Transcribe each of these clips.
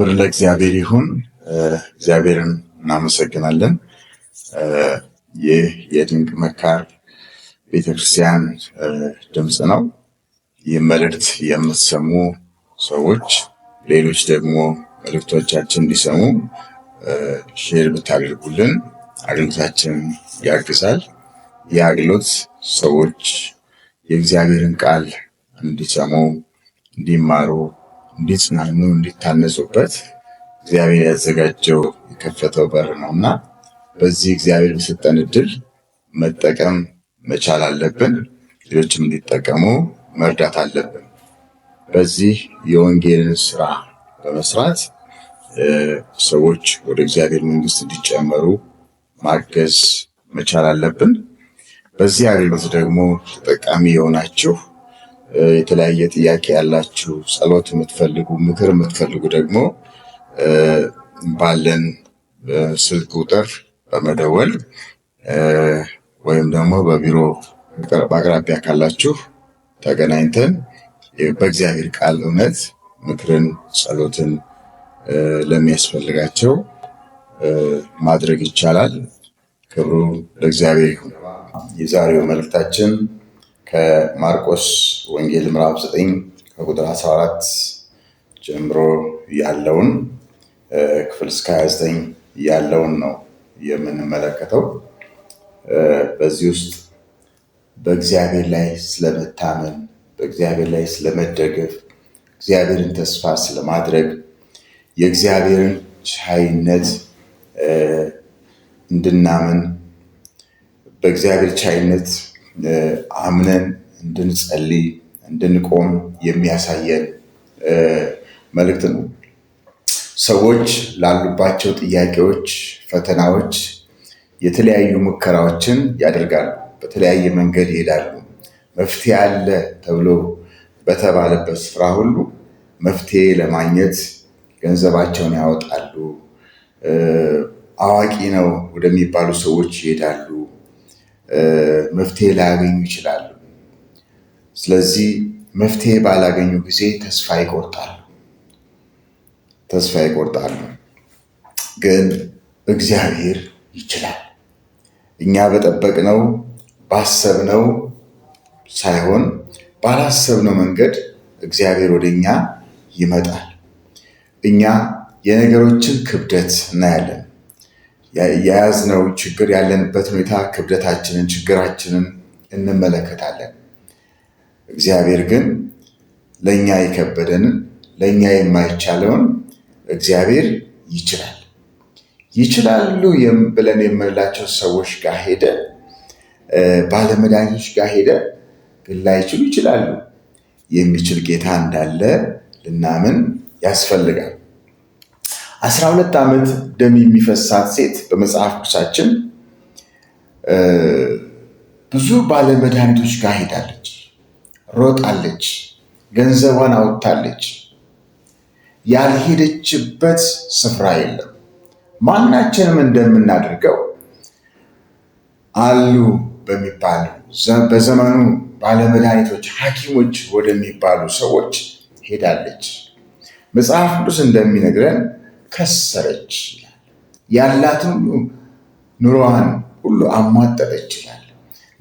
ክብር ለእግዚአብሔር ይሁን። እግዚአብሔርን እናመሰግናለን። ይህ የድንቅ መካር ቤተክርስቲያን ድምፅ ነው። ይህ መልእክት የምትሰሙ ሰዎች ሌሎች ደግሞ መልእክቶቻችን እንዲሰሙ share ብታደርጉልን አገልግሎታችን ያግዛል። ይህ አገልግሎት ሰዎች የእግዚአብሔርን ቃል እንዲሰሙ፣ እንዲማሩ፣ እንዲጽናኑ፣ እንዲታነጹበት እግዚአብሔር ያዘጋጀው የከፈተው በር ነው እና በዚህ እግዚአብሔር በሰጠን እድል መጠቀም መቻል አለብን። ሌሎችም እንዲጠቀሙ መርዳት አለብን። በዚህ የወንጌልን ስራ በመስራት ሰዎች ወደ እግዚአብሔር መንግስት እንዲጨመሩ ማገዝ መቻል አለብን። በዚህ አገልግሎት ደግሞ ተጠቃሚ የሆናችሁ፣ የተለያየ ጥያቄ ያላችሁ፣ ጸሎት የምትፈልጉ፣ ምክር የምትፈልጉ ደግሞ ባለን ስልክ ቁጥር በመደወል ወይም ደግሞ በቢሮ በአቅራቢያ ካላችሁ ተገናኝተን በእግዚአብሔር ቃል እውነት ምክርን፣ ጸሎትን ለሚያስፈልጋቸው ማድረግ ይቻላል። ክብሩ ለእግዚአብሔር ይሁን። የዛሬው መልእክታችን ከማርቆስ ወንጌል ምዕራፍ 9 ከቁጥር 14 ጀምሮ ያለውን ክፍል እስከ 29 ያለውን ነው የምንመለከተው። በዚህ ውስጥ በእግዚአብሔር ላይ ስለመታመን፣ በእግዚአብሔር ላይ ስለመደገፍ፣ እግዚአብሔርን ተስፋ ስለማድረግ፣ የእግዚአብሔርን ቻይነት እንድናምን፣ በእግዚአብሔር ቻይነት አምነን እንድንጸልይ፣ እንድንቆም የሚያሳየን መልእክት ነው። ሰዎች ላሉባቸው ጥያቄዎች፣ ፈተናዎች የተለያዩ ሙከራዎችን ያደርጋሉ። በተለያየ መንገድ ይሄዳሉ። መፍትሄ አለ ተብሎ በተባለበት ስፍራ ሁሉ መፍትሄ ለማግኘት ገንዘባቸውን ያወጣሉ። አዋቂ ነው ወደሚባሉ ሰዎች ይሄዳሉ። መፍትሄ ላያገኙ ይችላሉ። ስለዚህ መፍትሄ ባላገኙ ጊዜ ተስፋ ይቆርጣሉ። ተስፋ ይቆርጣሉ። ግን እግዚአብሔር ይችላል። እኛ በጠበቅነው ባሰብነው ሳይሆን ባላሰብነው መንገድ እግዚአብሔር ወደ እኛ ይመጣል። እኛ የነገሮችን ክብደት እናያለን። የያዝነው ችግር፣ ያለንበት ሁኔታ ክብደታችንን፣ ችግራችንን እንመለከታለን። እግዚአብሔር ግን ለእኛ የከበደንን፣ ለእኛ የማይቻለውን እግዚአብሔር ይችላል። ይችላሉ ብለን የምንላቸው ሰዎች ጋር ሄደ፣ ባለመድኃኒቶች ጋር ሄደ፣ ግን ላይችሉ ይችላሉ። የሚችል ጌታ እንዳለ ልናምን ያስፈልጋል። 12 ዓመት ደም የሚፈሳት ሴት በመጽሐፍ ቅዱሳችን ብዙ ባለመድኃኒቶች ጋር ሄዳለች፣ ሮጣለች፣ ገንዘቧን አውጥታለች። ያልሄደችበት ስፍራ የለም። ማናችንም እንደምናደርገው አሉ በሚባሉ በዘመኑ ባለመድኃኒቶች፣ ሐኪሞች ወደሚባሉ ሰዎች ሄዳለች። መጽሐፍ ቅዱስ እንደሚነግረን ከሰረች ይላል። ያላትን ሁሉ፣ ኑሮዋን ሁሉ አሟጠጠች ይላል።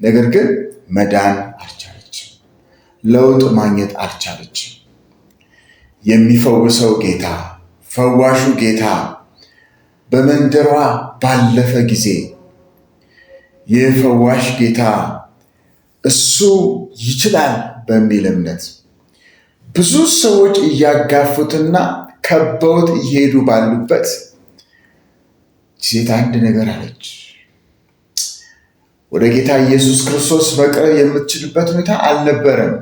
ነገር ግን መዳን አልቻለችም። ለውጥ ማግኘት አልቻለችም። የሚፈውሰው ጌታ፣ ፈዋሹ ጌታ በመንደሯ ባለፈ ጊዜ ይህ ፈዋሽ ጌታ እሱ ይችላል በሚል እምነት ብዙ ሰዎች እያጋፉትና ከበውት እየሄዱ ባሉበት ሴት አንድ ነገር አለች። ወደ ጌታ ኢየሱስ ክርስቶስ መቅረብ የምትችልበት ሁኔታ አልነበረም።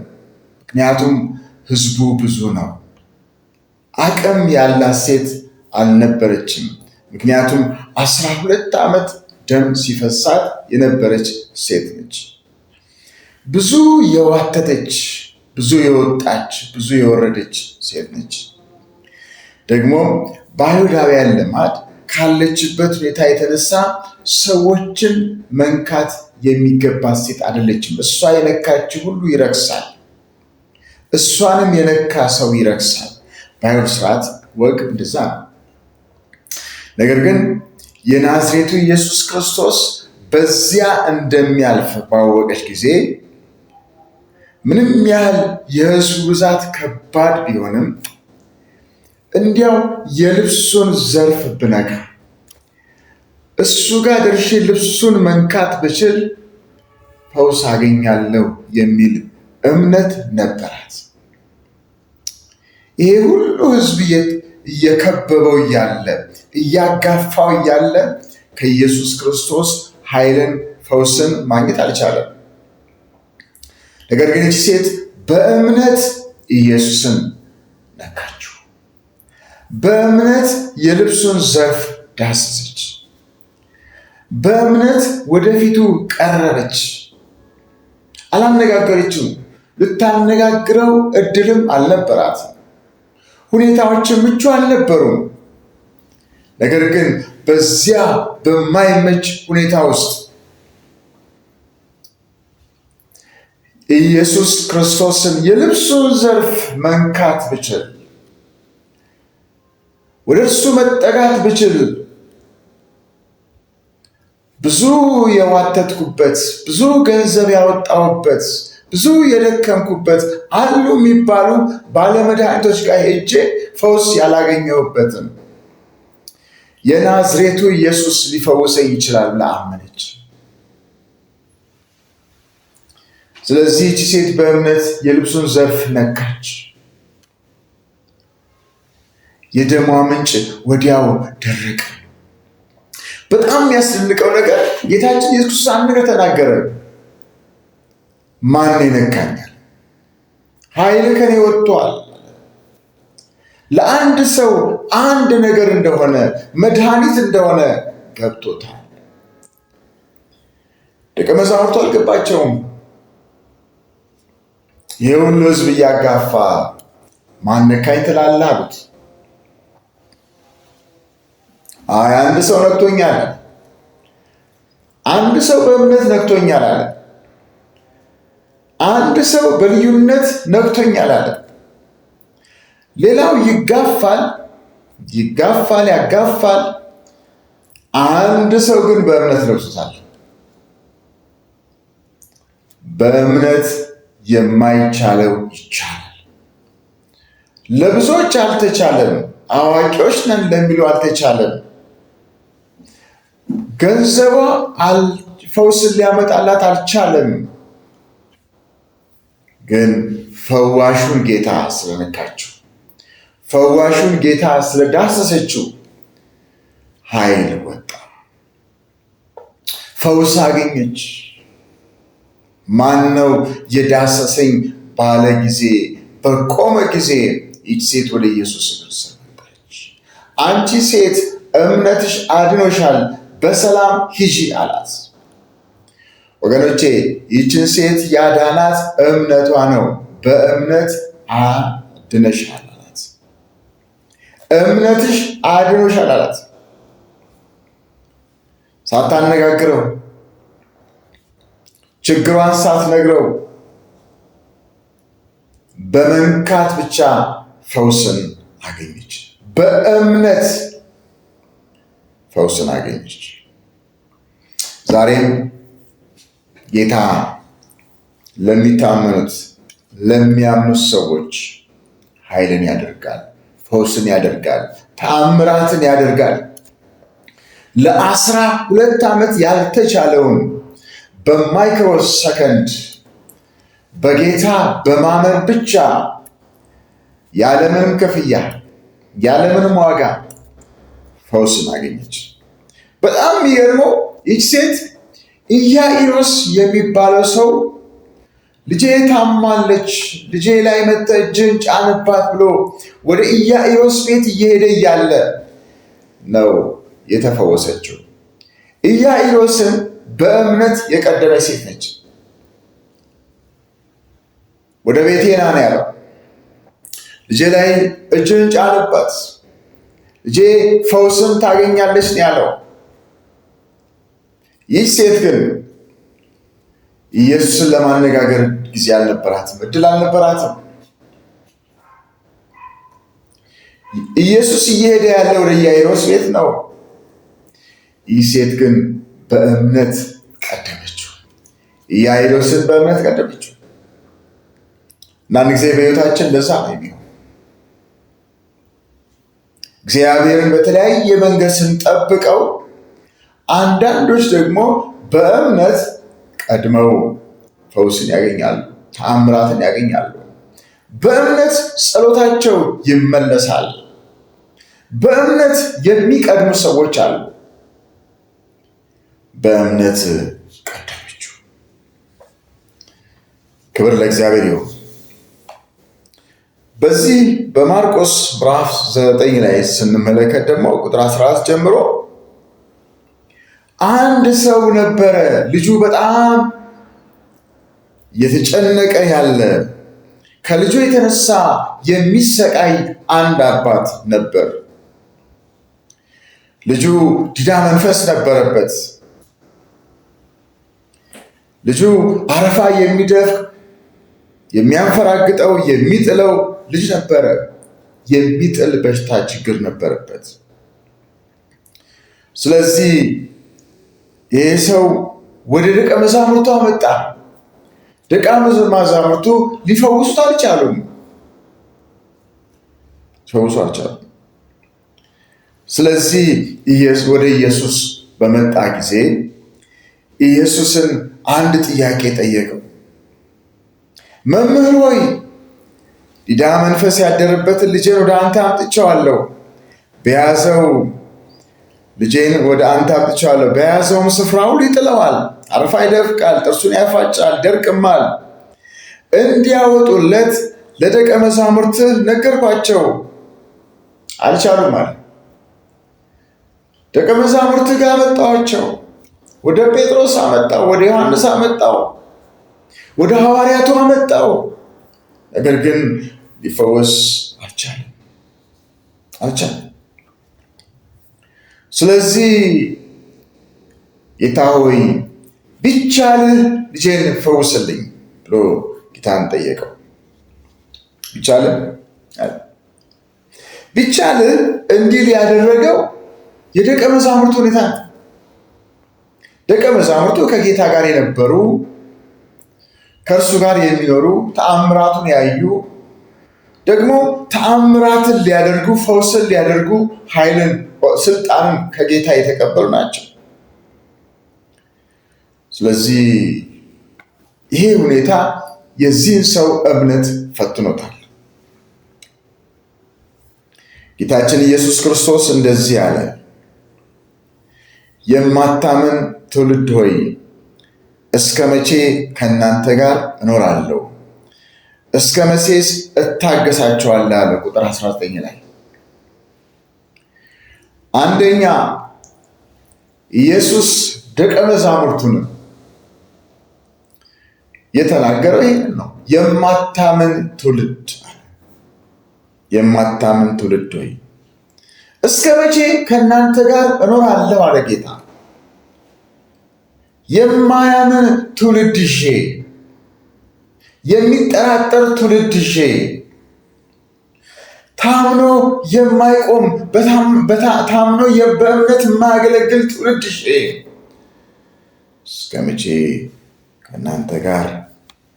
ምክንያቱም ሕዝቡ ብዙ ነው። አቅም ያላት ሴት አልነበረችም። ምክንያቱም 12 ዓመት ደም ሲፈሳት የነበረች ሴት ነች። ብዙ የዋተተች፣ ብዙ የወጣች፣ ብዙ የወረደች ሴት ነች። ደግሞ በአይሁዳውያን ልማድ ካለችበት ሁኔታ የተነሳ ሰዎችን መንካት የሚገባት ሴት አይደለችም። እሷ የነካችው ሁሉ ይረክሳል። እሷንም የነካ ሰው ይረክሳል። በአይሁድ ስርዓት ወግ እንደዛ ነው። ነገር ግን የናዝሬቱ ኢየሱስ ክርስቶስ በዚያ እንደሚያልፍ ባወቀች ጊዜ ምንም ያህል የሕዝቡ ብዛት ከባድ ቢሆንም እንዲያው የልብሱን ዘርፍ ብነካ፣ እሱ ጋር ደርሼ ልብሱን መንካት ብችል ፈውስ አገኛለሁ የሚል እምነት ነበራት። ይሄ ሁሉ ሕዝብ እየከበበው እያለ፣ እያጋፋው እያለ ከኢየሱስ ክርስቶስ ኃይልን ፈውስን ማግኘት አልቻለም። ነገር ግን ይህች ሴት በእምነት ኢየሱስን ነካችው። በእምነት የልብሱን ዘርፍ ዳሰሰች። በእምነት ወደፊቱ ቀረበች። አላነጋገረችውም። ልታነጋግረው እድልም አልነበራትም። ሁኔታዎችም ምቹ አልነበሩም። ነገር ግን በዚያ በማይመች ሁኔታ ውስጥ ኢየሱስ ክርስቶስን የልብሱን ዘርፍ መንካት ብችል፣ ወደ እርሱ መጠጋት ብችል፣ ብዙ የዋተትኩበት፣ ብዙ ገንዘብ ያወጣሁበት፣ ብዙ የደከምኩበት አሉ የሚባሉ ባለመድኃኒቶች ጋር ሄጄ ፈውስ ያላገኘሁበትም የናዝሬቱ ኢየሱስ ሊፈውሰኝ ይችላል ብላ አመነች። ስለዚህ ይህች ሴት በእምነት የልብሱን ዘርፍ ነካች። የደሟ ምንጭ ወዲያው ደረቀ። በጣም የሚያስደንቀው ነገር ጌታችን ኢየሱስ ክርስቶስ አንድ ነገር ተናገረ። ማን ይነካኛል? ኃይል ከኔ ወጥቷል። ለአንድ ሰው አንድ ነገር እንደሆነ፣ መድኃኒት እንደሆነ ገብቶታል። ደቀ መዛሙርቱ አልገባቸውም። ይህ ሁሉ ሕዝብ እያጋፋ ማን ነካኝ ትላለህ አሉት። አይ አንድ ሰው ነክቶኛል፣ አንድ ሰው በእምነት ነክቶኛል አለ። አንድ ሰው በልዩነት ነክቶኛል አለ። ሌላው ይጋፋል ይጋፋል ያጋፋል። አንድ ሰው ግን በእምነት ነክቶታል። በእምነት የማይቻለው ይቻላል። ለብዙዎች አልተቻለም። አዋቂዎች ነን ለሚሉ አልተቻለም። ገንዘቧ ፈውስን ሊያመጣላት አልቻለም። ግን ፈዋሹን ጌታ ስለነካችው፣ ፈዋሹን ጌታ ስለዳሰሰችው ኃይል ወጣ፣ ፈውስ አገኘች። ማን ነው የዳሰሰኝ ባለ ጊዜ፣ በቆመ ጊዜ ይህች ሴት ወደ ኢየሱስ እግር ስር መጣች። አንቺ ሴት እምነትሽ አድኖሻል፣ በሰላም ሂጂ አላት። ወገኖቼ ይህችን ሴት ያዳናት እምነቷ ነው። በእምነት አድነሻል አላት። እምነትሽ አድኖሻል አላት። ሳታነጋግረው፣ ችግሯን ሳትነግረው በመንካት ብቻ ፈውስን አገኘች። በእምነት ፈውስን አገኘች። ዛሬም ጌታ ለሚታመኑት ለሚያምኑት ሰዎች ኃይልን ያደርጋል፣ ፈውስን ያደርጋል፣ ተአምራትን ያደርጋል። ለ12 ዓመት ያልተቻለውን በ micro second በጌታ በማመን ብቻ ያለምንም ክፍያ ያለምንም ዋጋ ፈውስን አገኘች። በጣም የሚገርመው ይች ሴት ኢያኢሮስ የሚባለው ሰው ልጄ ታማለች፣ ልጄ ላይ መጥተህ እጅህን ጫንባት ብሎ ወደ ኢያኢሮስ ቤት እየሄደ እያለ ነው የተፈወሰችው። ኢያኢሮስን በእምነት የቀደመች ሴት ነች። ወደ ቤቴ ና ነው ያለው። ልጄ ላይ እጅህን ጫንባት፣ ልጄ ፈውስን ታገኛለች ነው ያለው። ይህ ሴት ግን ኢየሱስን ለማነጋገር ጊዜ አልነበራትም፣ እድል አልነበራትም። ኢየሱስ እየሄደ ያለው ወደ ኢያኢሮስ ቤት ነው። ይህ ሴት ግን በእምነት ቀደመችው። ኢያኢሮስን በእምነት ቀደመችው። አንዳንድ ጊዜ በሕይወታችን እንደዛ ነው የሚሆን። እግዚአብሔርን በተለያየ መንገድ ስንጠብቀው፣ አንዳንዶች ደግሞ በእምነት ቀድመው ፈውስን ያገኛሉ፣ ተአምራትን ያገኛሉ። በእምነት ጸሎታቸው ይመለሳል። በእምነት የሚቀድሙ ሰዎች አሉ። በእምነት ቀደመችው። ክብር ለእግዚአብሔር ይሁን። በዚህ በማርቆስ ምዕራፍ 9 ላይ ስንመለከት ደግሞ ቁጥር 14 ጀምሮ አንድ ሰው ነበረ፣ ልጁ በጣም የተጨነቀ ያለ፣ ከልጁ የተነሳ የሚሰቃይ አንድ አባት ነበር። ልጁ ዲዳ መንፈስ ነበረበት። ልጁ አረፋ የሚደፍቅ፣ የሚያንፈራግጠው፣ የሚጥለው ልጅ ነበረ። የሚጥል በሽታ ችግር ነበረበት። ስለዚህ ይህ ሰው ወደ ደቀ መዛሙርቱ አመጣ። ደቀ መዛሙርቱ ሊፈውሱት አልቻሉም። ሊፈውሱ አልቻሉም። ስለዚህ ወደ ኢየሱስ በመጣ ጊዜ ኢየሱስን አንድ ጥያቄ ጠየቀው። መምህር ሆይ፣ ዲዳ መንፈስ ያደረበትን ልጄን ወደ አንተ አምጥቼዋለሁ። በያዘው ልጄን ወደ አንተ አምጥቼዋለሁ። በያዘውም ስፍራ ሁሉ ይጥለዋል፣ አረፋ ይደፍቃል፣ ጥርሱን ያፋጫል፣ ደርቅማል። እንዲያወጡለት ለደቀ መዛሙርትህ ነገርኳቸው፣ አልቻሉም አለ። ደቀ መዛሙርትህ ጋር አመጣኋቸው። ወደ ጴጥሮስ አመጣው፣ ወደ ዮሐንስ አመጣው፣ ወደ ሐዋርያቱ አመጣው። ነገር ግን ሊፈወስ አልቻለም አልቻለም። ስለዚህ ጌታ ሆይ፣ ቢቻልህ ልጄን ፈውስልኝ ብሎ ጌታን ጠየቀው። ቢቻልህ ቢቻልህ እንዲል ያደረገው የደቀ መዛሙርቱ ሁኔታ ነው። ደቀ መዛሙርቱ ከጌታ ጋር የነበሩ፣ ከእርሱ ጋር የሚኖሩ፣ ተአምራቱን ያዩ፣ ደግሞ ተአምራትን ሊያደርጉ፣ ፈውስን ሊያደርጉ ኃይልን ስልጣንን ከጌታ የተቀበሉ ናቸው። ስለዚህ ይሄ ሁኔታ የዚህን ሰው እምነት ፈትኖታል። ጌታችን ኢየሱስ ክርስቶስ እንደዚህ አለ፣ የማታምን ትውልድ ሆይ፣ እስከ መቼ ከእናንተ ጋር እኖራለሁ? እስከ መቼስ እታገሳችኋለሁ? አለ ቁጥር 19 ላይ። አንደኛ ኢየሱስ ደቀ መዛሙርቱንም የተናገረው ይህንን ነው። የማታምን ትውልድ አለ። የማታምን ትውልድ ሆይ፣ እስከ መቼ ከእናንተ ጋር እኖራለሁ አለ ጌታ። የማያምን ትውልድ ይዤ፣ የሚጠራጠር ትውልድ ይዤ፣ ታምኖ የማይቆም፣ ታምኖ በእምነት የማያገለግል ትውልድ ይዤ እስከ መቼ ከእናንተ ጋር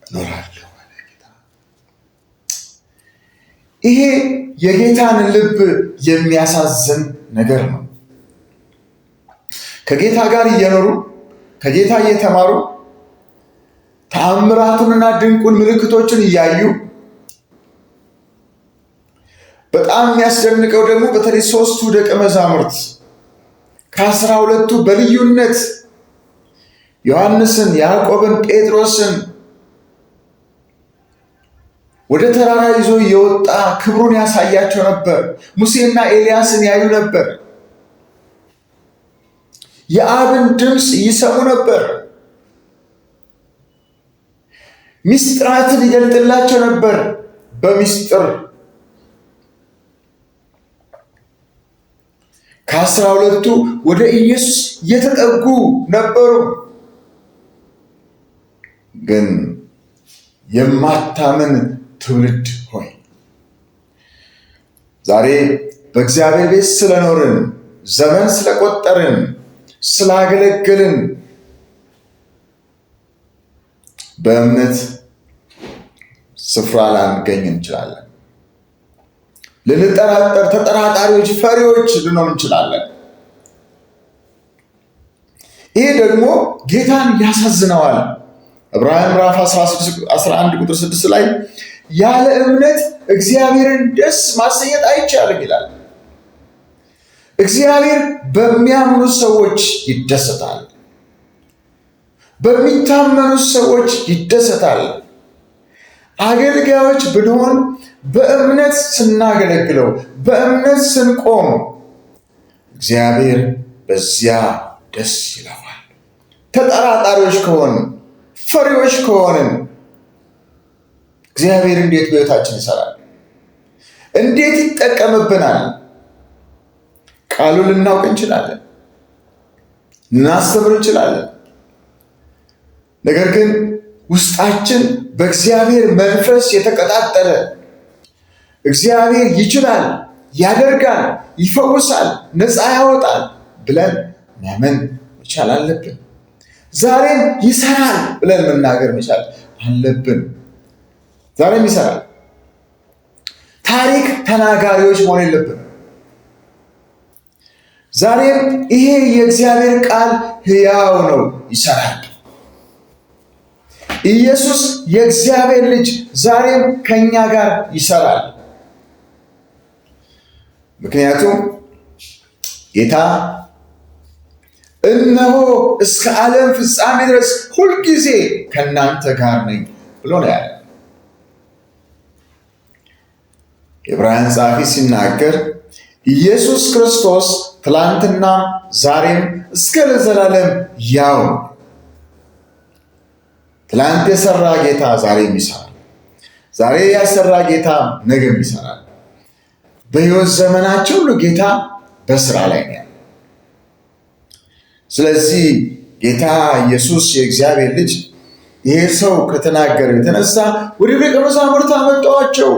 እኖራለሁ አለ ጌታ። ይሄ የጌታን ልብ የሚያሳዝን ነገር ነው። ከጌታ ጋር እየኖሩ፣ ከጌታ እየተማሩ፣ ተአምራቱንና ድንቁን ምልክቶችን እያዩ፣ በጣም የሚያስደንቀው ደግሞ በተለይ ሶስቱ ደቀ መዛሙርት ከ12ቱ በልዩነት ዮሐንስን፣ ያዕቆብን፣ ጴጥሮስን ወደ ተራራ ይዞ እየወጣ ክብሩን ያሳያቸው ነበር። ሙሴና ኤልያስን ያዩ ነበር። የአብን ድምፅ ይሰሙ ነበር። ሚስጥራትን ይገልጥላቸው ነበር። በሚስጥር ከ12ቱ ወደ ኢየሱስ የተጠጉ ነበሩ። ግን የማታምን ትውልድ ሆይ፣ ዛሬ በእግዚአብሔር ቤት ስለኖርን፣ ዘመን ስለቆጠርን፣ ስላገለገልን በእምነት ስፍራ ላንገኝ እንችላለን። ልንጠራጠር፣ ተጠራጣሪዎች፣ ፈሪዎች ልንሆን እንችላለን። ይሄ ደግሞ ጌታን ያሳዝነዋል። ዕብራውያን ምዕራፍ 11 ቁጥር 6 ላይ ያለ እምነት እግዚአብሔርን ደስ ማሰኘት አይቻልም ይላል። እግዚአብሔር በሚያምኑ ሰዎች ይደሰታል። በሚታመኑ ሰዎች ይደሰታል። አገልጋዮች ብንሆን በእምነት ስናገለግለው፣ በእምነት ስንቆም እግዚአብሔር በዚያ ደስ ይለዋል። ተጠራጣሪዎች ከሆንን፣ ፈሪዎች ከሆንን እግዚአብሔር እንዴት በሕይወታችን ይሰራል? እንዴት ይጠቀምብናል? ቃሉን ልናውቅ እንችላለን፣ ልናስተምር እንችላለን። ነገር ግን ውስጣችን በእግዚአብሔር መንፈስ የተቀጣጠለ እግዚአብሔር ይችላል፣ ያደርጋል፣ ይፈውሳል፣ ነፃ ያወጣል ብለን ማመን መቻል አለብን። ዛሬም ይሰራል ብለን መናገር መቻል አለብን። ዛሬም ይሰራል። ታሪክ ተናጋሪዎች መሆን የለብንም። ዛሬም ይሄ የእግዚአብሔር ቃል ሕያው ነው፣ ይሰራል። ኢየሱስ የእግዚአብሔር ልጅ ዛሬም ከኛ ጋር ይሰራል። ምክንያቱም ጌታ እነሆ እስከ ዓለም ፍጻሜ ድረስ ሁልጊዜ ከእናንተ ጋር ነኝ ብሎ ነው ያለ። የዕብራውያን ጸሐፊ ሲናገር ኢየሱስ ክርስቶስ ትላንትና ዛሬም እስከ ለዘላለም ያው ነው። ትላንት የሰራ ጌታ ዛሬም ይሰራል። ዛሬ ያሰራ ጌታ ነገም ይሰራል። በሕይወት ዘመናቸው ሁሉ ጌታ በስራ ላይ ነው ያለው። ስለዚህ ጌታ ኢየሱስ የእግዚአብሔር ልጅ ይሄ ሰው ከተናገረው የተነሳ ወደ ደቀ መዛሙርት አመጣቸው፣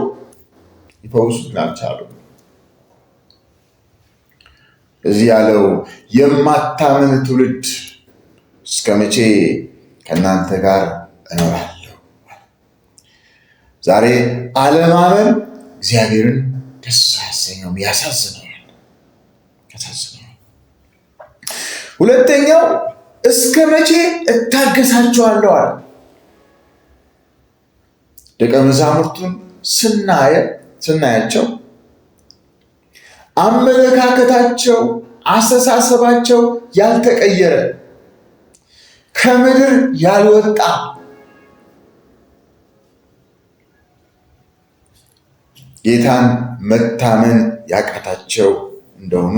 ይፈውሱት አልቻሉም። እዚህ ያለው የማታምን ትውልድ እስከ መቼ ከእናንተ ጋር እኖራለሁ? ዛሬ አለማመን እግዚአብሔርን ደስ አያሰኘውም፣ ያሳዝነዋል፣ ያሳዝነዋል። ሁለተኛው እስከ መቼ እታገሳችኋለሁ አለ። ደቀ መዛሙርቱን ስናያቸው አመለካከታቸው፣ አስተሳሰባቸው ያልተቀየረ፣ ከምድር ያልወጣ፣ ጌታን መታመን ያቃታቸው እንደሆኑ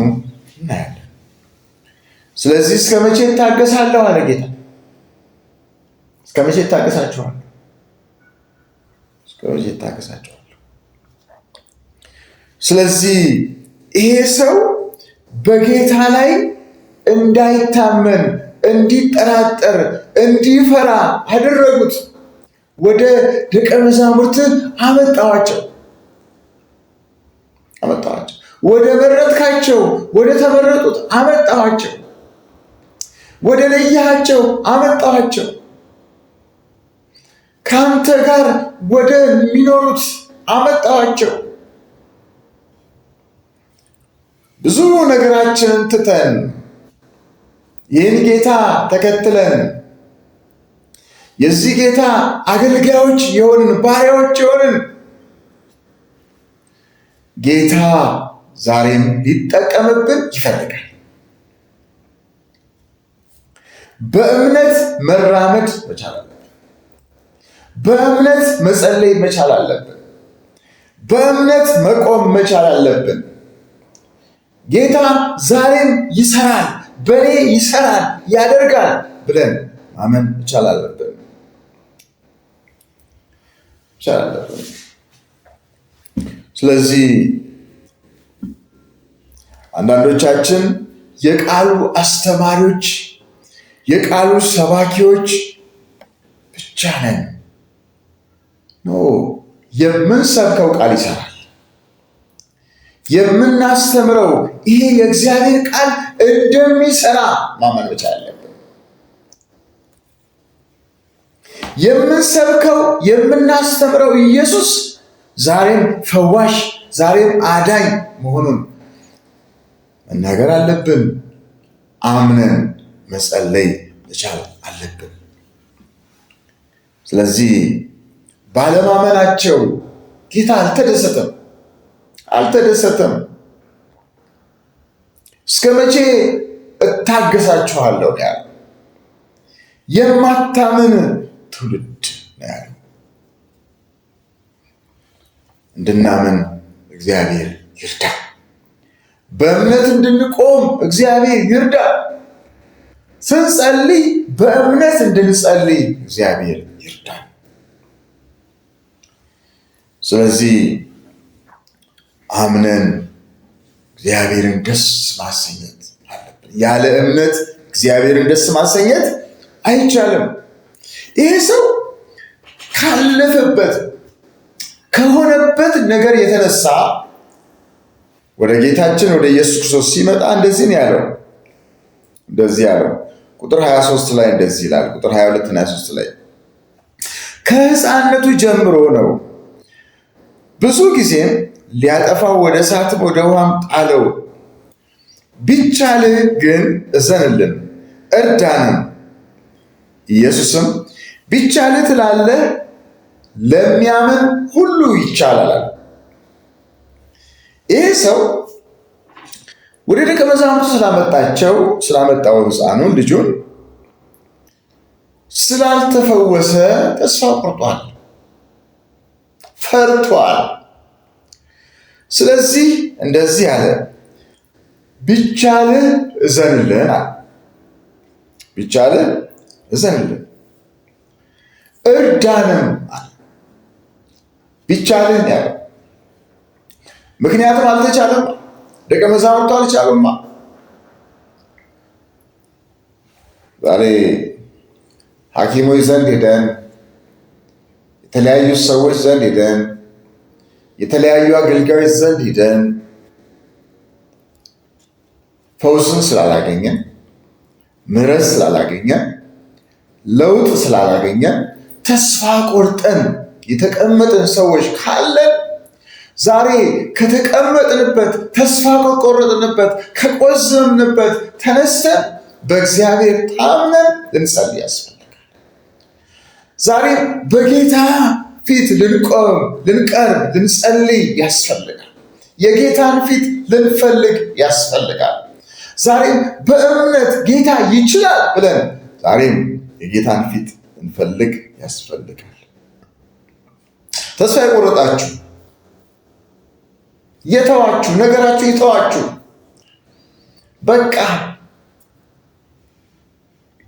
እናያለን። ስለዚህ እስከ መቼ እታገሳለሁ አለ ጌታ። እስከ መቼ እታገሳችኋለሁ? እስከ መቼ እታገሳችኋለሁ? ስለዚህ ይሄ ሰው በጌታ ላይ እንዳይታመን፣ እንዲጠራጠር፣ እንዲፈራ አደረጉት። ወደ ደቀ መዛሙርት አመጣዋቸው አመጣዋቸው ወደ መረጥካቸው፣ ወደ ተመረጡት አመጣኋቸው፣ ወደ ለያቸው አመጣኋቸው፣ ከአንተ ጋር ወደሚኖሩት አመጣኋቸው። ብዙ ነገራችንን ትተን ይህን ጌታ ተከትለን የዚህ ጌታ አገልጋዮች የሆንን፣ ባሪያዎች የሆንን፣ ጌታ ዛሬም ሊጠቀምብን ይፈልጋል። በእምነት መራመድ መቻል አለብን። በእምነት መጸለይ መቻል አለብን። በእምነት መቆም መቻል አለብን። ጌታ ዛሬም ይሰራል፣ በእኔ ይሰራል፣ ያደርጋል ብለን ማመን መቻል አለብን። መቻል አለብን። ስለዚህ አንዳንዶቻችን የቃሉ አስተማሪዎች፣ የቃሉ ሰባኪዎች ብቻ ነን። No፣ የምንሰብከው ቃል ይሰራል። የምናስተምረው ይሄ የእግዚአብሔር ቃል እንደሚሰራ ማመን መቻል አለብን። የምንሰብከው የምናስተምረው ኢየሱስ ዛሬም ፈዋሽ፣ ዛሬም አዳኝ መሆኑን መናገር አለብን። አምነን መጸለይ መቻል አለብን። ስለዚህ ባለማመናቸው ጌታ አልተደሰተም አልተደሰተም። እስከ መቼ እታገሳችኋለሁ ነው ያለው። የማታምን ትውልድ ነው ያለው። እንድናምን እግዚአብሔር ይርዳ። በእምነት እንድንቆም እግዚአብሔር ይርዳ። ስንጸልይ በእምነት እንድንጸልይ እግዚአብሔር ይርዳ። ስለዚህ አምነን እግዚአብሔርን ደስ ማሰኘት አለብን። ያለ እምነት እግዚአብሔርን ደስ ማሰኘት አይቻልም። ይሄ ሰው ካለፈበት ከሆነበት ነገር የተነሳ ወደ ጌታችን ወደ ኢየሱስ ክርስቶስ ሲመጣ እንደዚህ ነው ያለው። እንደዚህ ያለው ቁጥር 23 ላይ እንደዚህ ይላል። ቁጥር 22 እና 23 ላይ ከሕፃንነቱ ጀምሮ ነው፣ ብዙ ጊዜም ሊያጠፋው ወደ እሳትም ወደ ውሃም ጣለው። ቢቻልህ ግን እዘንልን እርዳንም። ኢየሱስም ቢቻልህ ትላለህ፣ ለሚያምን ሁሉ ይቻላል። ይህ ሰው ወደ ደቀ መዛሙርቱ ስላመጣው ሕፃኑን ልጁን ስላልተፈወሰ ተስፋ ቆርጧል፣ ፈርቷል። ስለዚህ እንደዚህ አለ፣ ቢቻልህ እዘንልን አለ። ቢቻልህ እዘንልን እርዳንም አለ። ቢቻልህ ያለው ምክንያቱም አልተቻለም። ደቀ መዛሙርቱ አልቻሉማ። ዛሬ ሐኪሞች ዘንድ ሄደን፣ የተለያዩ ሰዎች ዘንድ ሄደን፣ የተለያዩ አገልጋዮች ዘንድ ሄደን ፈውስን ስላላገኘን፣ ምሕረት ስላላገኘን፣ ለውጥ ስላላገኘን ተስፋ ቆርጠን የተቀመጥን ሰዎች ካለን ዛሬ ከተቀመጥንበት ተስፋ ከቆረጥንበት ከቆዘምንበት ተነስተን በእግዚአብሔር ታምነን ልንጸልይ ያስፈልጋል። ዛሬ በጌታ ፊት ልንቆም፣ ልንቀርብ፣ ልንጸልይ ያስፈልጋል። የጌታን ፊት ልንፈልግ ያስፈልጋል። ዛሬም በእምነት ጌታ ይችላል ብለን ዛሬም የጌታን ፊት ልንፈልግ ያስፈልጋል። ተስፋ የቆረጣችሁ የተዋችሁ ነገራችሁ የተዋችሁ በቃ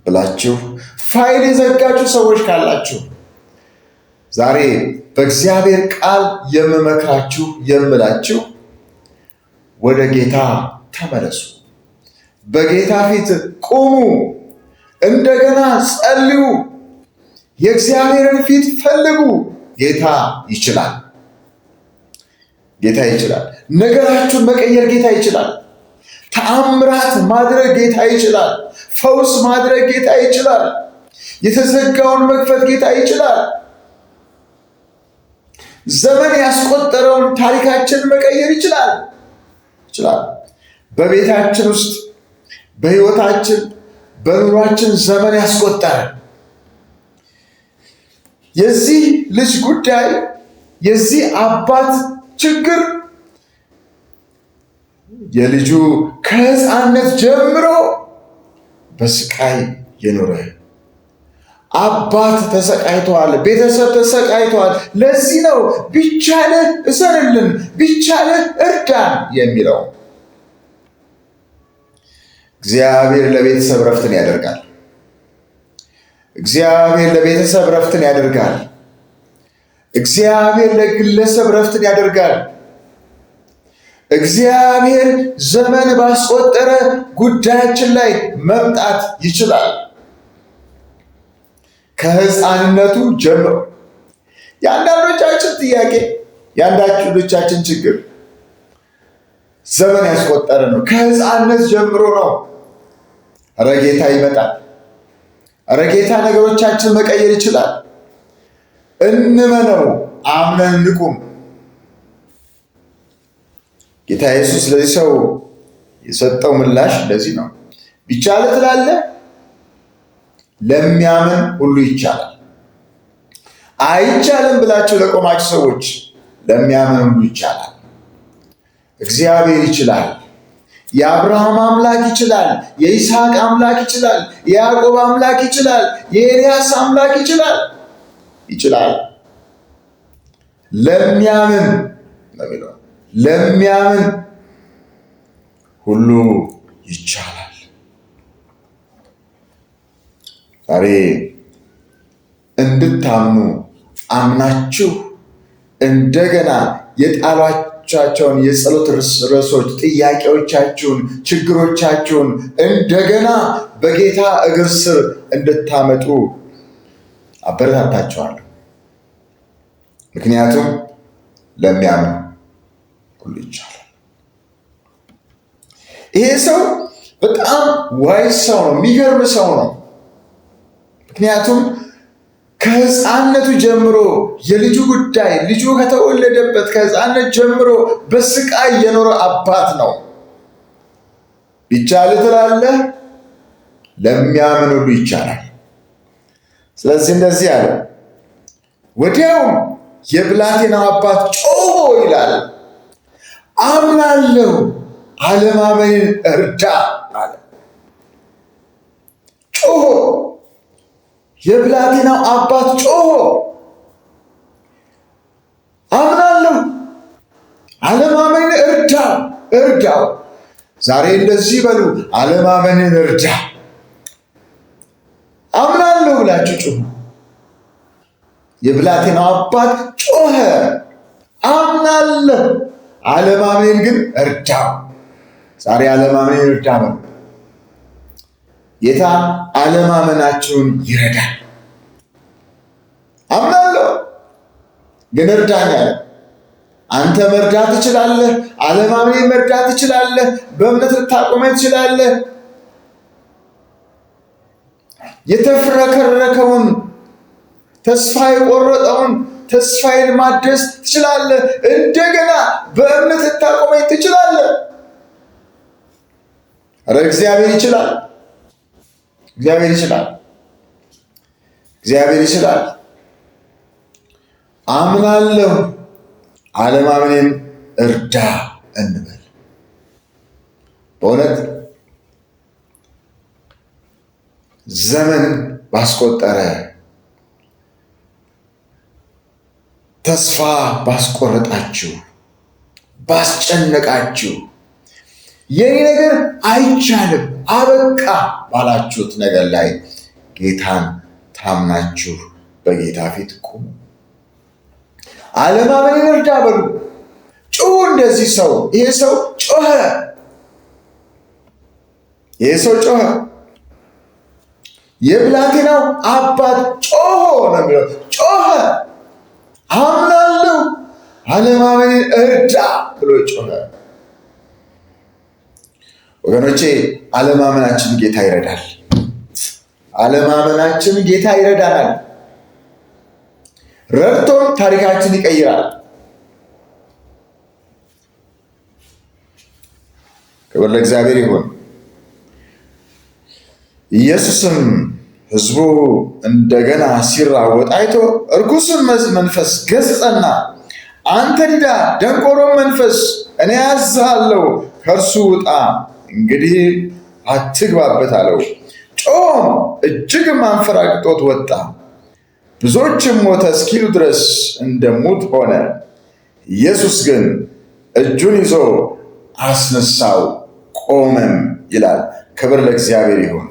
ብላችሁ ፋይል የዘጋችሁ ሰዎች ካላችሁ ዛሬ በእግዚአብሔር ቃል የምመክራችሁ የምላችሁ ወደ ጌታ ተመለሱ። በጌታ ፊት ቁሙ። እንደገና ጸልዩ። የእግዚአብሔርን ፊት ፈልጉ። ጌታ ይችላል። ጌታ ይችላል። ነገራችሁን መቀየር ጌታ ይችላል። ተአምራት ማድረግ ጌታ ይችላል። ፈውስ ማድረግ ጌታ ይችላል። የተዘጋውን መክፈት ጌታ ይችላል። ዘመን ያስቆጠረውን ታሪካችንን መቀየር ይችላል ይችላል። በቤታችን ውስጥ፣ በሕይወታችን፣ በኑሯችን ዘመን ያስቆጠረ የዚህ ልጅ ጉዳይ የዚህ አባት ችግር የልጁ ከሕፃንነት ጀምሮ በስቃይ የኖረ አባት ተሰቃይተዋል። ቤተሰብ ተሰቃይተዋል። ለዚህ ነው ቢቻልህ እዘንልን፣ ቢቻልህ እርዳን የሚለው። እግዚአብሔር ለቤተሰብ ረፍትን ያደርጋል። እግዚአብሔር ለቤተሰብ ረፍትን ያደርጋል። እግዚአብሔር ለግለሰብ ረፍትን ያደርጋል። እግዚአብሔር ዘመን ባስቆጠረ ጉዳያችን ላይ መምጣት ይችላል። ከሕፃንነቱ ጀምሮ የአንዳንዶቻችን ጥያቄ፣ የአንዳንዶቻችን ችግር ዘመን ያስቆጠረ ነው። ከሕፃንነት ጀምሮ ነው። ኧረ ጌታ ይመጣል። ኧረ ጌታ ነገሮቻችን መቀየር ይችላል። እንመነው፣ አምነን እንቁም። ጌታ ኢየሱስ ለዚህ ሰው የሰጠው ምላሽ እንደዚህ ነው። ቢቻልህ ትላለህ፣ ለሚያምን ሁሉ ይቻላል። አይቻልም ብላችሁ ለቆማችሁ ሰዎች ለሚያምን ሁሉ ይቻላል። እግዚአብሔር ይችላል። የአብርሃም አምላክ ይችላል። የይስሐቅ አምላክ ይችላል። የያዕቆብ አምላክ ይችላል። የኤልያስ አምላክ ይችላል። ይችላል። ለሚያምን ነው የሚለው፣ ለሚያምን ሁሉ ይቻላል። ዛሬ እንድታምኑ አምናችሁ እንደገና የጣሏቻቸውን የጸሎት ርዕሶች፣ ጥያቄዎቻችሁን፣ ችግሮቻችሁን እንደገና በጌታ እግር ስር እንድታመጡ አበረታታችኋለሁ። ምክንያቱም ለሚያምን ሁሉ ይቻላል። ይሄ ሰው በጣም wise ሰው ነው። የሚገርም ሰው ነው። ምክንያቱም ከሕፃንነቱ ጀምሮ የልጁ ጉዳይ ልጁ ከተወለደበት ከሕፃንነት ጀምሮ በስቃይ የኖረ አባት ነው። ቢቻልህ ትላለህ፣ ለሚያምን ሁሉ ይቻላል። ስለዚህ እንደዚህ አለ። ወዲያውም የብላቴናው አባት ጮሆ ይላል፣ አምናለሁ፣ አለማመኔን እርዳ አለ። ጮሆ የብላቴናው አባት ጮሆ አምናለሁ፣ አለማመኔን እርዳ እርዳው። ዛሬ እንደዚህ በሉ፣ አለማመኔን እርዳ፣ አምናለሁ ብላችሁ ጮሁ። የብላቴናው አባት ጮኸ፣ አምናለሁ፣ አለማመኔን ግን እርዳው። ዛሬ አለማመኔን እርዳ በሉ። ጌታ አለማመናችሁን ይረዳል። አምናለሁ ግን እርዳኝ አለ። አንተ መርዳት ትችላለህ። አለማመኔን መርዳት ትችላለህ። በእምነት ልታቆመኝ ትችላለህ። የተፍረከረከውን ተስፋ የቆረጠውን ተስፋዬን ማደስ ትችላለህ። እንደገና በእምነት ልታቆመኝ ትችላለህ። ኧረ እግዚአብሔር ይችላል። እግዚአብሔር ይችላል። እግዚአብሔር ይችላል። አምናለሁ አለማመኔን እርዳ እንበል። በእውነት ዘመን ባስቆጠረ ተስፋ ባስቆረጣችሁ ባስጨነቃችሁ የኔ ነገር አይቻልም አበቃ ባላችሁት ነገር ላይ ጌታን ታምናችሁ በጌታ ፊት ቁሙ። አለማመኔን እርዳ በሉ። ጩሁ። እንደዚህ ሰው ይሄ ሰው ጮኸ። ይሄ ሰው ጮኸ። የብላቴናው አባት ጮሆ ነው የሚለው። ጮኸ። አምናለሁ አለማመኔን እርዳ ብሎ ጮኸ። ወገኖቼ አለማመናችን ጌታ ይረዳል። አለማመናችን ጌታ ይረዳናል። ረድቶን ታሪካችን ይቀይራል። ክብር ለእግዚአብሔር ይሁን። ኢየሱስም ሕዝቡ እንደገና ሲራወጥ አይቶ እርኩስን መንፈስ ገሠጸና፣ አንተ ዲዳ ደንቆሮም መንፈስ እኔ አዝሃለሁ፣ ከእርሱ ውጣ፣ እንግዲህ አትግባበት አለው። ጮኸም፣ እጅግም አንፈራግጦት ወጣ። ብዙዎችም ሞተ እስኪሉ ድረስ እንደ ሙት ሆነ። ኢየሱስ ግን እጁን ይዞ አስነሳው፣ ቆመም ይላል። ክብር ለእግዚአብሔር ይሁን።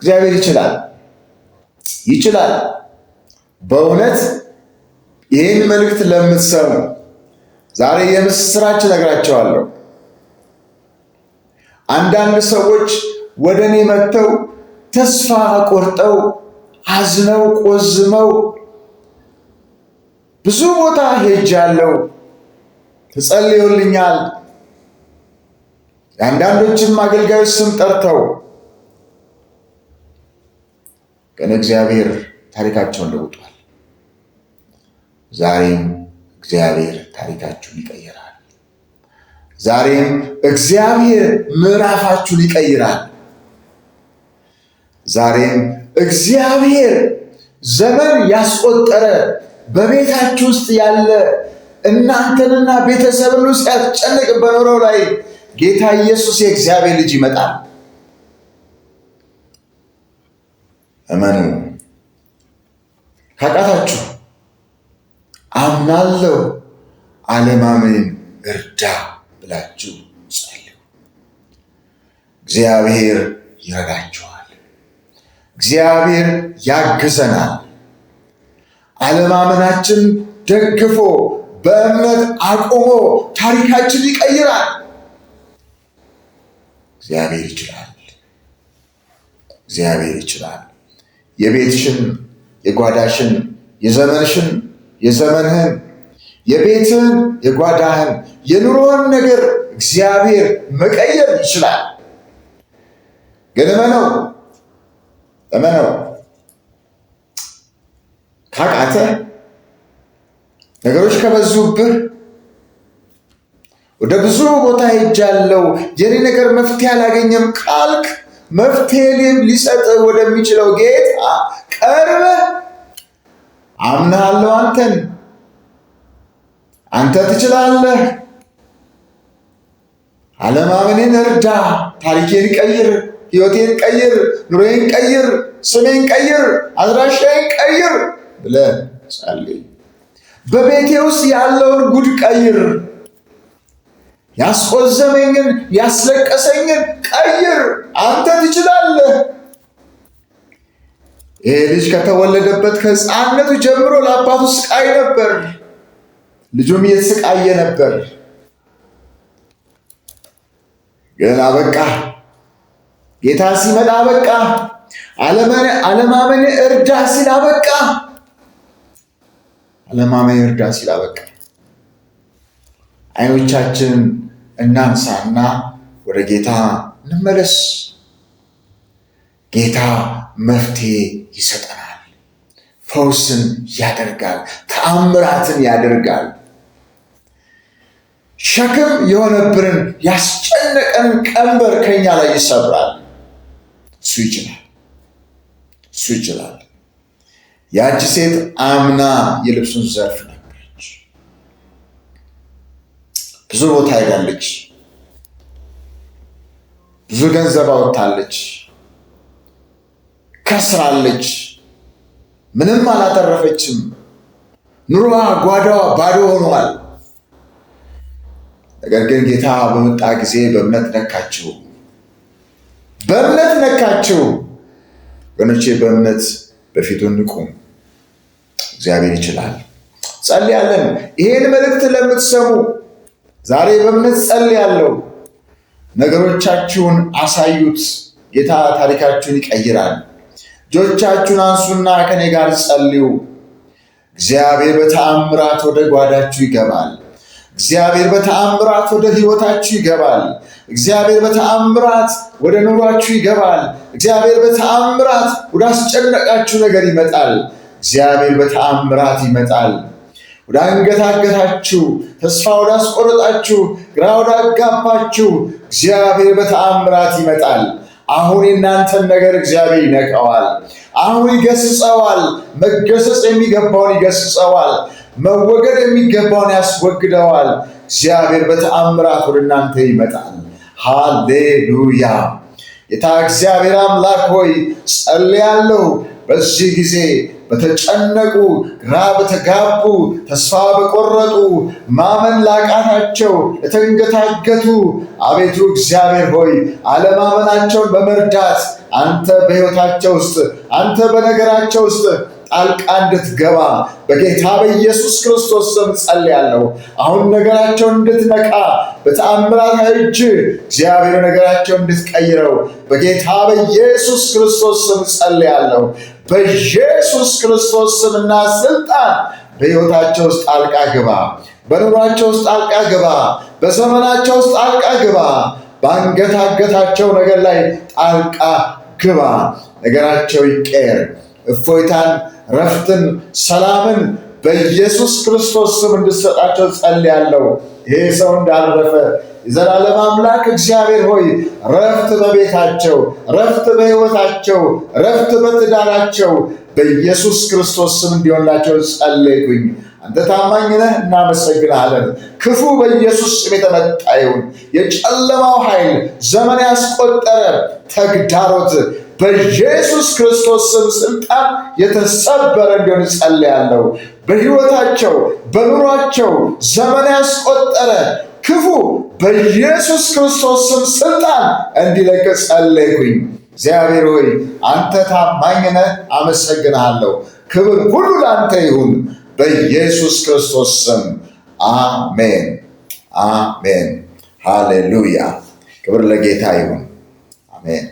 እግዚአብሔር ይችላል፣ ይችላል። በእውነት ይህን መልእክት ለምትሰሙ ዛሬ የምስራች እነግራቸዋለሁ። አንዳንድ ሰዎች ወደ እኔ መጥተው ተስፋ ቆርጠው አዝነው ቆዝመው ብዙ ቦታ ሄጃለሁ፣ ተጸልዮልኛል። የአንዳንዶችም አገልጋዮች ስም ጠርተው ግን እግዚአብሔር ታሪካቸውን ለውጧል። ዛሬም እግዚአብሔር ታሪካችሁን ይቀይራል። ዛሬም እግዚአብሔር ምዕራፋችሁን ይቀይራል። ዛሬም እግዚአብሔር ዘመን ያስቆጠረ በቤታችሁ ውስጥ ያለ እናንተንና ቤተሰብን ውስጥ ያስጨንቅ በኖረው ላይ ጌታ ኢየሱስ የእግዚአብሔር ልጅ ይመጣል። እመኑ። ካቃታችሁ አምናለሁ አለማመኔን እርዳ ብላችሁ ጸልዩ። እግዚአብሔር ይረዳችኋል። እግዚአብሔር ያግዘናል። አለማመናችን ደግፎ በእምነት አቁሞ ታሪካችን ይቀይራል። እግዚአብሔር ይችላል። እግዚአብሔር ይችላል። የቤትሽን፣ የጓዳሽን፣ የዘመንሽን፣ የዘመንህን፣ የቤትህን፣ የጓዳህን፣ የኑሮህን ነገር እግዚአብሔር መቀየር ይችላል። ግን እመነው፣ እመነው። ካቃተ ነገሮች ከበዙብህ ወደ ብዙ ቦታ ሄጃለሁ የኔ ነገር መፍትሄ አላገኘም ካልክ መፍትሄ ሊሰጥ ወደሚችለው ጌታ ቀርበህ አምናለሁ፣ አንተን አንተ ትችላለህ፣ አለማመኔን እርዳ፣ ታሪኬን ቀይር፣ ሕይወቴን ቀይር፣ ኑሮዬን ቀይር፣ ስሜን ቀይር፣ አድራሻዬን ቀይር ብለህ ጸልይ። በቤቴ ውስጥ ያለውን ጉድ ቀይር፣ ያስቆዘመኝን ያስለቀሰኝን ቀይር፣ አንተ ትችላለህ። ይሄ ልጅ ከተወለደበት ከሕፃንነቱ ጀምሮ ለአባቱ ስቃይ ነበር። ልጁም እየተሰቃየ ነበር። ግን አበቃ። ጌታ ሲመጣ አበቃ። አለማመን እርዳ ሲል አበቃ። አለማመን እርዳ ሲል አበቃ። አይኖቻችንን እናንሳና ወደ ጌታ እንመለስ። ጌታ መፍትሄ ይሰጠናል። ፈውስን ያደርጋል። ተአምራትን ያደርጋል። ሸክም የሆነብንን ያስጨነቀንን ቀንበር ከኛ ላይ ይሰብራል። እሱ ይችላል። እሱ ይችላል። ያቺ ሴት አምና የልብሱን ዘርፍ ነበረች። ብዙ ቦታ ሄዳለች። ብዙ ገንዘብ አወጥታለች። ከስራለች። ምንም አላተረፈችም። ኑሮዋ፣ ጓዳዋ ባዶ ሆኗል። ነገር ግን ጌታ በመጣ ጊዜ በእምነት ነካችው። በእምነት ነካችው። ወገኖቼ በእምነት በፊቱ እንቁም። እግዚአብሔር ይችላል። ጸልያለን። ይሄን መልእክት ለምትሰሙ ዛሬ በእምነት ጸልያለሁ። ነገሮቻችሁን አሳዩት። ጌታ ታሪካችሁን ይቀይራል። እጆቻችሁን አንሱና ከኔ ጋር ጸልዩ። እግዚአብሔር በተአምራት ወደ ጓዳችሁ ይገባል። እግዚአብሔር በተአምራት ወደ ሕይወታችሁ ይገባል። እግዚአብሔር በተአምራት ወደ ኑሯችሁ ይገባል። እግዚአብሔር በተአምራት ወደ አስጨነቃችሁ ነገር ይመጣል። እግዚአብሔር በተአምራት ይመጣል። ወደ አንገታገታችሁ፣ ተስፋ ወደ አስቆረጣችሁ፣ ግራ ወደ አጋባችሁ እግዚአብሔር በተአምራት ይመጣል። አሁን የእናንተን ነገር እግዚአብሔር ይነቀዋል። አሁን ይገስጸዋል። መገሰጽ የሚገባውን ይገስጸዋል። መወገድ የሚገባውን ያስወግደዋል። እግዚአብሔር በተአምራት ወደ እናንተ ይመጣል። ሃሌሉያ! ጌታ እግዚአብሔር አምላክ ሆይ ጸልያለሁ። በዚህ ጊዜ በተጨነቁ፣ ግራ በተጋቡ፣ ተስፋ በቆረጡ፣ ማመን ላቃታቸው፣ ለተንገታገቱ አቤቱ እግዚአብሔር ሆይ አለማመናቸውን በመርዳት አንተ በሕይወታቸው ውስጥ አንተ በነገራቸው ውስጥ ጣልቃ እንድትገባ በጌታ በኢየሱስ ክርስቶስ ስም ጸልያለሁ። አሁን ነገራቸውን እንድትነካ በተአምራት እጅ እግዚአብሔር ነገራቸውን እንድትቀይረው በጌታ በኢየሱስ ክርስቶስ ስም ጸልያለሁ። በኢየሱስ ክርስቶስ ስምና ስልጣን በሕይወታቸው ውስጥ ጣልቃ ግባ። በኑሯቸው ውስጥ ጣልቃ ግባ። በዘመናቸው ውስጥ ጣልቃ ግባ። በአንገታገታቸው ነገር ላይ ጣልቃ ግባ። ነገራቸው ይቀየር። እፎይታን፣ ረፍትን፣ ሰላምን በኢየሱስ ክርስቶስ ስም እንድትሰጣቸው ጸልያለሁ። ይሄ ሰው እንዳረፈ የዘላለም አምላክ እግዚአብሔር ሆይ ረፍት በቤታቸው፣ ረፍት በሕይወታቸው፣ ረፍት በትዳራቸው በኢየሱስ ክርስቶስ ስም እንዲሆንላቸው ጸለይኩኝ። አንተ ታማኝ ነህ፣ እናመሰግንሃለን። ክፉ በኢየሱስ ስም የተመታ ይሁን። የጨለማው ኃይል ዘመን ያስቆጠረ ተግዳሮት በኢየሱስ ክርስቶስ ስም ስልጣን የተሰበረ እንዲሆን ጸልያለሁ። በሕይወታቸው በኑሯቸው ዘመን ያስቆጠረ ክፉ በኢየሱስ ክርስቶስ ስም ስልጣን እንዲለቅ ጸለይኩኝ። እግዚአብሔር ሆይ አንተ ታማኝ ነህ፣ አመሰግንሃለሁ። ክብር ሁሉ ለአንተ ይሁን በኢየሱስ ክርስቶስ ስም አሜን፣ አሜን። ሃሌሉያ። ክብር ለጌታ ይሁን። አሜን።